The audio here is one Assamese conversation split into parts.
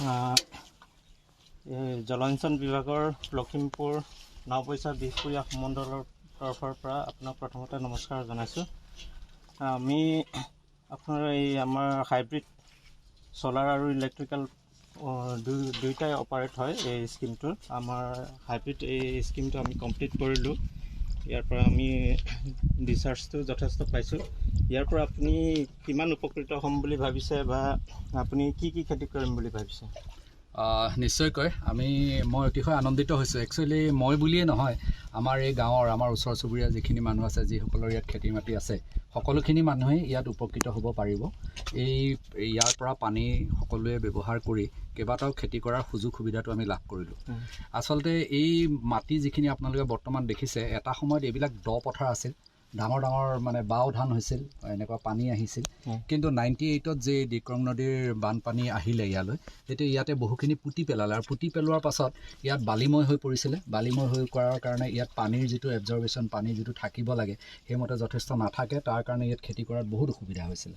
এই জলসিঞ্চন বিভাগৰ লখিমপুৰ নাওবৈচা বিহপুৰীয়া সংমণ্ডলৰ তৰফৰ পৰা আপোনাক প্ৰথমতে নমস্কাৰ জনাইছোঁ। আমি আপোনাৰ এই আমাৰ হাইব্ৰিড ছ'লাৰ আৰু ইলেক্ট্ৰিকেল দুয়োটাই অপাৰেট হয় এই স্কিমটোৰ। আমাৰ হাইব্ৰিড এই স্কিমটো আমি কমপ্লিট কৰিলোঁ। ইয়াৰ পৰা আমি ডিচাৰ্জটো যথেষ্ট পাইছোঁ। ইয়াৰ পৰা আপুনি কিমান উপকৃত হ'ম বুলি ভাবিছে বা আপুনি কি কি খেতি কৰিম বুলি ভাবিছে? নিশ্চয়কৈ মই অতিশয় আনন্দিত হৈছোঁ। একচুৱেলি মই বুলিয়ে নহয়, আমাৰ এই গাঁৱৰ আমাৰ ওচৰ চুবুৰীয়া যিখিনি মানুহ আছে, যিসকলৰ ইয়াত খেতি মাটি আছে, সকলোখিনি মানুহেই ইয়াত উপকৃত হ'ব পাৰিব। এই ইয়াৰ পৰা পানী সকলোৱে ব্যৱহাৰ কৰি কেইবাটাও খেতি কৰাৰ সুযোগ সুবিধাটো আমি লাভ কৰিলোঁ। আচলতে এই মাটি যিখিনি আপোনালোকে বৰ্তমান দেখিছে, এটা সময়ত এইবিলাক দ পথাৰ আছিল, ডাঙৰ ডাঙৰ মানে বাও ধান হৈছিল, এনেকুৱা পানী আহিছিল। কিন্তু 98ত যে ডিক্ৰং নদীৰ বানপানী আহিলে ইয়ালৈ, তেতিয়া ইয়াতে বহুখিনি পুতি পেলালে আৰু পুতি পেলোৱাৰ পাছত ইয়াত বালিময় হৈ পৰিছিলে। বালিময় হৈ কৰাৰ কাৰণে ইয়াত পানীৰ যিটো এবজৰ্বেশ্যন, পানী যিটো থাকিব লাগে, সেইমতে যথেষ্ট নাথাকে। তাৰ কাৰণে ইয়াত খেতি কৰাত বহুত অসুবিধা হৈছিলে।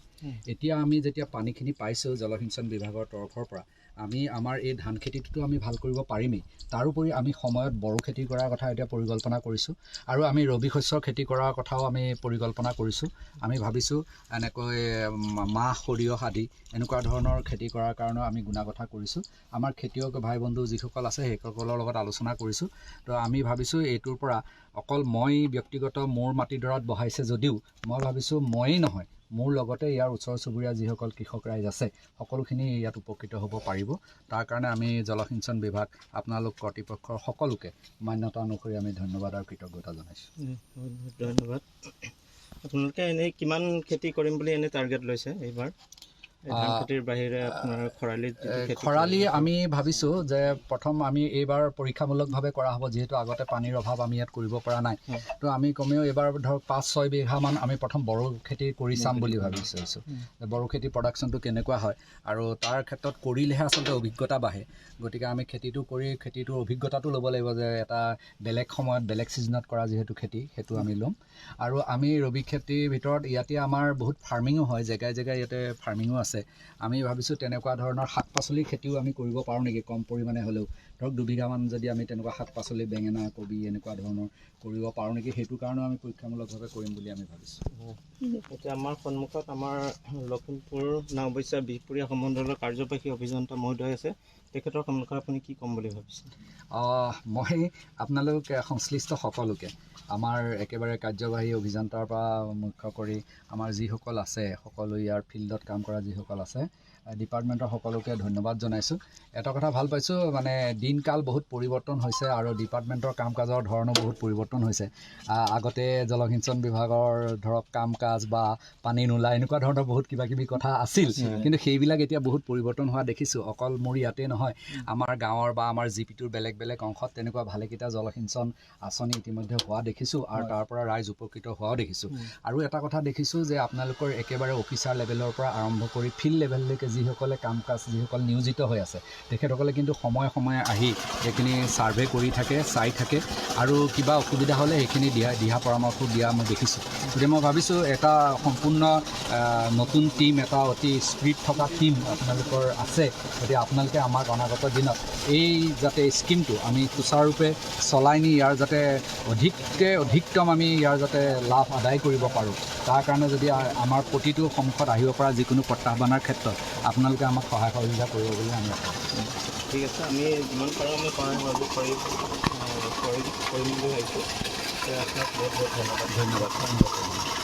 এতিয়া আমি যেতিয়া পানীখিনি পাইছোঁ জলসিঞ্চন বিভাগৰ তৰফৰ পৰা, আমি আমাৰ এই ধান খেতিটোতো আমি ভাল কৰিব পাৰিমেই, তাৰোপৰি আমি সময়ত বড়ো খেতি কৰাৰ কথা এতিয়া পৰিকল্পনা কৰিছোঁ আৰু আমি ৰবি শস্যৰ খেতি কৰাৰ কথাও আমি পৰিকল্পনা কৰিছোঁ। আমি ভাবিছোঁ এনেকৈ মাহ, সৰিয়হ আদি এনেকুৱা ধৰণৰ খেতি কৰাৰ কাৰণেও আমি গুণাগথা কৰিছোঁ। আমাৰ খেতিয়ক ভাই বন্ধু যিসকল আছে, সেইসকলৰ লগত আলোচনা কৰিছোঁ। তো আমি ভাবিছোঁ এইটোৰ পৰা অকল মই ব্যক্তিগত মোৰ মাটিডৰাত বহাইছে যদিও মই ভাবিছোঁ ময়েই নহয়, মোৰ লগতে ইয়াৰ ওচৰ চুবুৰীয়া যিসকল কৃষক ৰাইজ আছে, সকলোখিনি ইয়াত উপকৃত হ'ব পাৰিব। তাৰ কাৰণে আমি জলসিঞ্চন বিভাগ, আপোনালোক কৰ্তৃপক্ষৰ সকলোকে মান্যতা অনুসৰি আমি ধন্যবাদ আৰু কৃতজ্ঞতা জনাইছোঁ। ধন্যবাদ। আপোনালোকে এনেই কিমান খেতি কৰিম বুলি এনেই টাৰ্গেট লৈছে এইবাৰ, এই ধান খেতিৰ বাহিৰে আপোনাৰ খৰালিত যিটো খেতি খৰালি কৰে? আমি ভাবিছোঁ যে প্ৰথম আমি এইবাৰ পৰীক্ষামূলকভাৱে কৰা হ'ব, যিহেতু আগতে পানীৰ অভাৱ, আমি ইয়াত কৰিব পৰা নাই। তো আমি কমেও এইবাৰ ধৰক 5-6 বিঘামান আমি প্ৰথম বড়ো খেতি কৰি চাম বুলি ভাবিছোঁ। বড়ো খেতি প্ৰডাকশ্যনটো কেনেকুৱা হয় আৰু তাৰ ক্ষেত্ৰত কৰিলেহে আচলতে অভিজ্ঞতা বাঢ়ে। গতিকে আমি খেতিটো কৰি খেতিটোৰ অভিজ্ঞতাটো ল'ব লাগিব যে এটা বেলেগ সময়ত, বেলেগ ছিজনত কৰা যিহেতু খেতি, সেইটো আমি ল'ম। আৰু আমি ৰবি খেতিৰ ভিতৰত ইয়াতে আমাৰ বহুত ফাৰ্মিঙো হয়, জেগাই জেগাই ইয়াতে ফাৰ্মিঙো আছে। আমি ভাবিছোঁ তেনেকুৱা ধৰণৰ শাক পাচলিৰ খেতিও আমি কৰিব পাৰোঁ নেকি, কম পৰিমাণে হ'লেও, ধৰক 2 বিঘামান যদি আমি তেনেকুৱা শাক পাচলি, বেঙেনা, কবি এনেকুৱা ধৰণৰ কৰিব পাৰোঁ নেকি, সেইটো কাৰণেও আমি পৰীক্ষামূলকভাৱে কৰিম বুলি আমি ভাবিছোঁ। এতিয়া আমাৰ সন্মুখত আমাৰ লখিমপুৰ নাওবৈচা বিহপুৰীয়া সংমণ্ডলৰ কাৰ্যবাহী অভিযন্তা মহোদয় আছে। তেখেতৰ সন্মুখত আপুনি কি ক'ম বুলি ভাবিছে? মই আপোনালোক সংশ্লিষ্ট সকলোকে, আমাৰ একেবাৰে কাৰ্যবাহী অভিযন্তাৰ পৰা মুখ্য কৰি আমাৰ যিসকল আছে, সকলো ইয়াৰ ফিল্ডত কাম কৰা যিসকল আছে, ডিপাৰ্টমেণ্টৰ সকলোকে ধন্যবাদ জনাইছোঁ। এটা কথা ভাল পাইছোঁ, মানে দিন কাল বহুত পৰিৱৰ্তন হৈছে আৰু ডিপাৰ্টমেণ্টৰ কাম কাজৰ ধৰণো বহুত পৰিৱৰ্তন হৈছে। আগতে জলসিঞ্চন বিভাগৰ ধৰক কাম কাজ বা পানী নোলায়, এনেকুৱা ধৰণৰ বহুত কিবা কিবি কথা আছিল। কিন্তু সেইবিলাক এতিয়া বহুত পৰিৱৰ্তন হোৱা দেখিছোঁ। অকল মোৰ ইয়াতে নহয়, আমাৰ গাঁৱৰ বা আমাৰ জি পিটোৰ বেলেগ বেলেগ অংশত তেনেকুৱা ভালেকেইটা জলসিঞ্চন আঁচনি ইতিমধ্যে হোৱা দেখিছোঁ আৰু তাৰ পৰা ৰাইজ উপকৃত হোৱাও দেখিছোঁ। আৰু এটা কথা দেখিছোঁ যে আপোনালোকৰ একেবাৰে অফিচাৰ লেভেলৰ পৰা আৰম্ভ কৰি ফিল্ড লেভেললৈকে যিসকলে কাম কাজ, যিসকল নিয়োজিত হৈ আছে, তেখেতসকলে কিন্তু সময়ে সময়ে আহি সেইখিনি ছাৰ্ভে কৰি থাকে, চাই থাকে আৰু কিবা অসুবিধা হ'লে সেইখিনি দিয়া দিহা পৰামৰ্শ দিয়া মই দেখিছোঁ। গতিকে মই ভাবিছোঁ এটা সম্পূৰ্ণ নতুন টীম, এটা অতি স্পীড থকা টীম আপোনালোকৰ আছে। গতিকে আপোনালোকে আমাক অনাগত দিনত এই যাতে স্কীমটো আমি সুচাৰুৰূপে চলাই নি ইয়াৰ যাতে অধিককৈ অধিকতম আমি ইয়াৰ যাতে লাভ আদায় কৰিব পাৰোঁ, তাৰ কাৰণে যদি আমাৰ প্ৰতিটো সন্মুখত আহিব পৰা যিকোনো প্ৰত্যাহ্বানৰ ক্ষেত্ৰত আপোনালোকে আমাক সহায় সহযোগিতা কৰিব বুলি আমি আশা কৰিছোঁ। ঠিক আছে, আমি যিমান পাৰোঁ আমি সহায় সহযোগ কৰিম বুলি ভাবিছোঁ। আপোনাক বহুত বহুত ধন্যবাদ। ধন্যবাদ, ধন্যবাদ।